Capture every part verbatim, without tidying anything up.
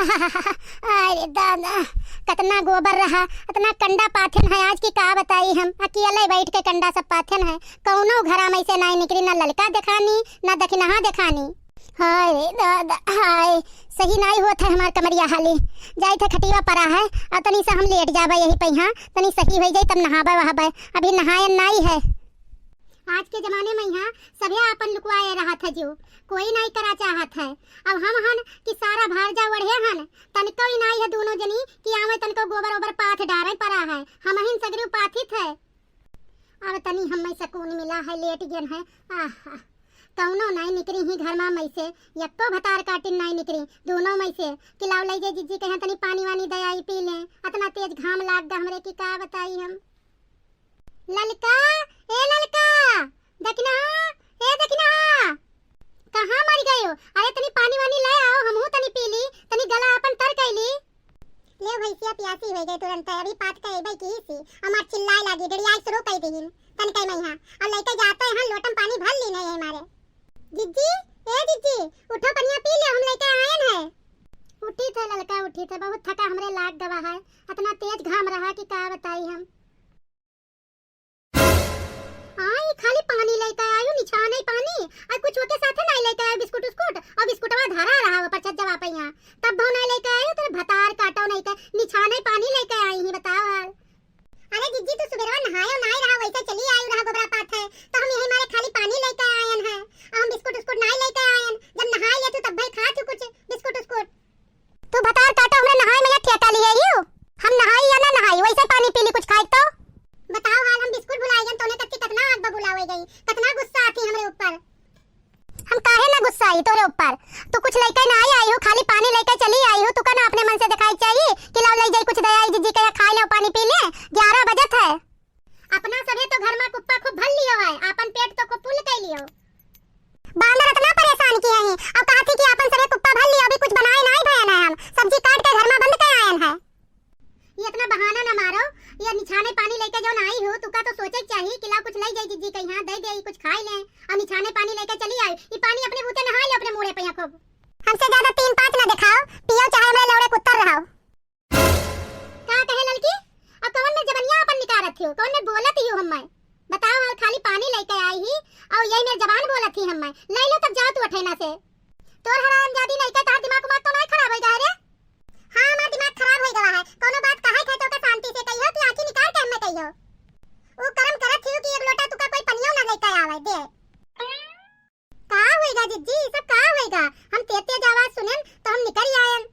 अरे दादा, कतना गोबर रहा, अतना कंडा पाथेन है आज कि का बताई हम। अकेले बैठ के कंडा सब पाथेन है। कौनो घरा में से नाई निकरी, ना ललका देखानी, ना दखिनहा देखानी। हाय रे दादा, हाय, सही नाई होत है हमार कमरिया हाली। जाइत है खटिया परा है, और तनी सा हम लेट जाबे यही पे, हाँ, तनी सही होई जाई तब नहाबे वहाबे। अभी नहायन नाई है। आज के जमाने में यहाँ सभे आपन लुकवाए रहत है जो, कोई नाई करा चाहत है। अब हम हन कि सारा भारजा ओढ़े हन, तनिको ही नाई है दोनों जनी कि आवे तनिको गोबर ओबर पाथ डारे परा है, हमहिन सगरी पाथित है। अब तनी हमें सकून मिला है, लेट गेन है। आहा, कौनो नाई निकरी ही घर में से, यक्को भतार काटिन नाई निकरी दोनों में से कि लाओ लई जे जिज्जी कहे तनी पानी वानी दे आई पी ले। अतना तेज घाम लाग गा हमरे कि का बताई हम। ललका, ए ललका, दखिनहा, ए दखिनहा, कहाँ मर गयो? अरे तनी पानी वानी ले आओ, हमहू तनी पी ली, तनी गला अपन तर कैली। ले भैंसिया पियासी हो गई तुरंत, अभी पात के अइबे की सी, हमार चिल्लाए लागी, डरियाई शुरू कर दीहिन, तन कई मैहा, और लेके जाते हैं लोटम पानी भर ली नहीं हमारे। जिज्जी, ए जिज्जी, उठो पनिया पी ले, हम लेके आयन है। उठी थे ललका, उठी थे, बहुत थका हमरे लाग गवा है, अतना तेज घाम रहा कि का बताई हम। आई खाली पानी लेके आयो, निछाने पानी, और कुछ ओके साथे नाई लेके आयो, बिस्कुट उस्कुट, और बिस्कुटवा धरा रहा वो पर छज्जवा पे यहाँ, तब भाव नाई लेके आयो, तेरे भतार काटो नहीं के, निछाने पानी लेके आई ही, बताओ हाल। अरे जिज्जी, तू सुबेरवा नहायो नाई रहा, वैसे चली आयो रहा गोबरा पाथे, तो हम यही मारे खाली पानी लेके आयन है, और हम बिस्कुट उस्कुट नाई लेके आयन, जब नहाई ले तू तब भाई खा तू कुछ बिस्कुट उस्कुट। तू भतार काटो, हमरे नहाए में या ठेका लिए ही हो? हम नहाई या ना नहाई, वैसे पानी पी ली, कुछ खाई तो। बताओ हाल, हम बिस्कुट भुलाई गन, तोने कत्ती कतना आग बबूला हो गई, कतना गुस्सा आती हमरे ऊपर। हम काहे ना गुस्सा आई तोरे ऊपर? तू कुछ लेके ना आई, आई हो, खाली पानी लेके चली आई हो। तू का ना अपने मन से दिखाई चाहिए कि लाओ ले जाई कुछ दे आई, जिज्जी कहे खाई ले, पानी पी ले, ग्यारह बजत है। अपना सभे तो घर में कुप्पा खूब भर लियो है, आपन पेट तो खूब फुल कर लियो। बांदर इतना परेशान किए हैं, अब कहा थी कि आपन सभे कुप्पा भर लियो, अभी कुछ बनाए नाई भयन है, हम सब्जी काट के घर में बंद कर आयन है। ये इतना बहाना ना मारो, ये निछाने पानी लेके जो ना आई हो, तुका तो सोचे के चाहिए कि लाओ कुछ ले जाई जिज्जी के यहाँ, दे दे, कुछ खाई ले, और निछाने पानी लेके चली आई, ये पानी अपने बूते नहाई ले अपने मूड़े पे यहाँ खूब। हमसे ज्यादा तीन पाँच ना दिखाओ, पियो चाहे हमरे लौड़े कुत्तर रहो। का कहे ललकी? अब कौन में जबनिया अपन निकारत हियो? कौन में बोलत हियो हम्मे? बताओ, और खाली पानी लेके आई ही और यही में जबान बोलत ही हम्मे। ले लो तब जाओ तू अठैना से। तोर हरामजादी नहीं के, तार दिमाग उमाग तो नहीं खराब होई गवा रे? हाँ, हमार दिमाग खराब होई गवा है। कोनो बात कहे थे तो ओके शांति से कहियो कि आँखी निकाल के हम्मे कहियो। ऊ करम करत हियो कि एक लोटा तुका कोई पनियो ना लेके आवे दे। का होएगा जिज्जी, ई सब का होएगा? हम तेज तेज आवाज सुनेन तो हम निकल आयन।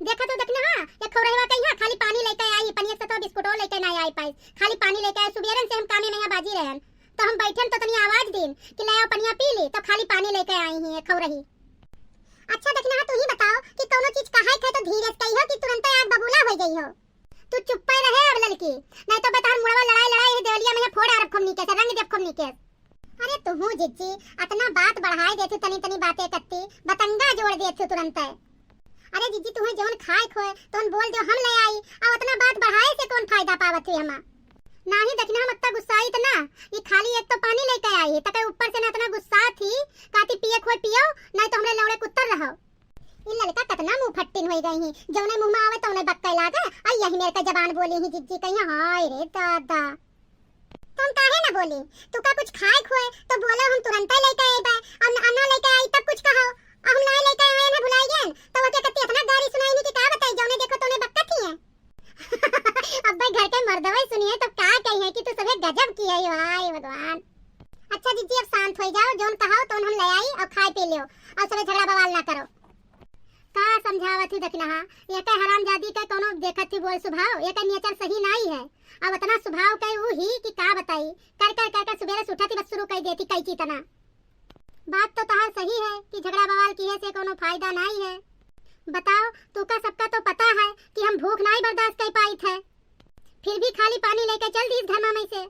देखा तो देखना हाँ, ये खौरहवा के यहाँ खाली पानी लेके आई, पनिया से तो बिस्कुटो लेके ना आई पाई, खाली पानी लेके आई। सुबेरन से हम कामे में यहाँ बाजी रहन, तो हम बैठन तो तनी आवाज दीन कि ले आओ पनिया पी ली, तो खाली पानी लेके आई ही ये खौरही। अच्छा देखना हाँ, तू ही बताओ कि कौनो चीज कहाई थे तो धीरे से कहियो कि तुरंते आग बबूला हो गई हो। तू चुप्पे रहे अब ललकी, नहीं तो बतार मुड़वा लड़ाई लड़ाई है देवलिया में फोड़ आरब खूब नीके से, रंग देब खूब नीके। अरे तुहू जिज्जी, अतना बात बढ़ाए देथू, तनी तनी बातें कत्ती बतंगा जोड़ देथू तुरंत। अरे जिज्जी, तुहे जौन खाए खोए तौन बोल दो, हम ले आई, और अतना बात बढ़ाए से कौन फायदा पावत हुई हमा? नाही देखना हम अतना गुस्साई इतना, ये खाली एक तो पानी लेके आई, तके ऊपर से ना अतना गुस्सा थी, कहती पिए खोए पियो, नहीं तो हमरे लौड़े कुत्तर रहो। ई ललका कतना मुंह फट्टिन होई गई ही, जौने मुंह में आवे तौने बक्के लागे। आ यही मेर के जबान बोली ही जिज्जी कहिया, हाय रे दादा। तो हम काहे ना बोली? तू का कुछ खाए खोए तो बोला, हम तुरंते लेके आइबे। और न-, ना लेके आई तब कुछ कहो। और हम ना लेके आए ना भुलाई गए तो वो क्या कहती इतना गारी सुनाई नहीं कि का बताई, जौने देखो तौने बक्का थी है। अब भाई घर के मर्दवे सुनिए तो का कही है कि तू सभे गजब की है, हाय भगवान। अच्छा जिज्जी अब शांत हो जाओ, जौन कहाओ तौन हम ले आई और खाए पी लियो और सभे झगड़ा बवाल ना करो। का समझावत ही दखिनहा, एके हरामजादी के कौनो देखत ही बोल सुभाव, एके नेचर सही नाई है। अब अतना सुभाव के ऊ ही कि का बताई, कर कर कर कर सुबेरे से उठत ही बस शुरू कर देती कैची तना। बात तो तहार सही है कि झगड़ा बवाल किहे से कौनो फायदा नाई है। बताओ, तू का सबका तो पता है कि हम भूख नाई बर्दाश्त कर पाई थे, फिर भी खाली पानी लेके चल दी इस घर में से।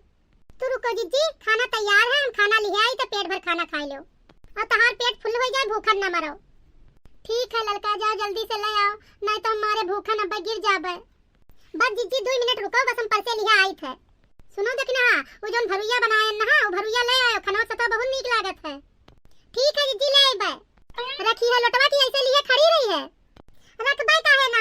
तू रुको जिज्जी, खाना तैयार है, हम खाना लिहे आई तो पेट भर खाना खाए लो। और तहार पेट फुल हो जाए, भूखन न मरो। ठीक है ललका, जाओ जल्दी से ले आओ, नहीं तो हमारे भूखन अब गिर जाबे। बस जिज्जी दो मिनट रुको, बस हम परसे लिहे आई थे। सुनो दखिनहा, वो जौन भरुइया बनाए न हा, वो भरुइया ले आयो, खनवा सतवा बहुत नीक लागत है। ठीक है जिज्जी, ले आइबे। रखी है लोटवा की ऐसे लिहे खड़ी रही है। रखबे काहे ना,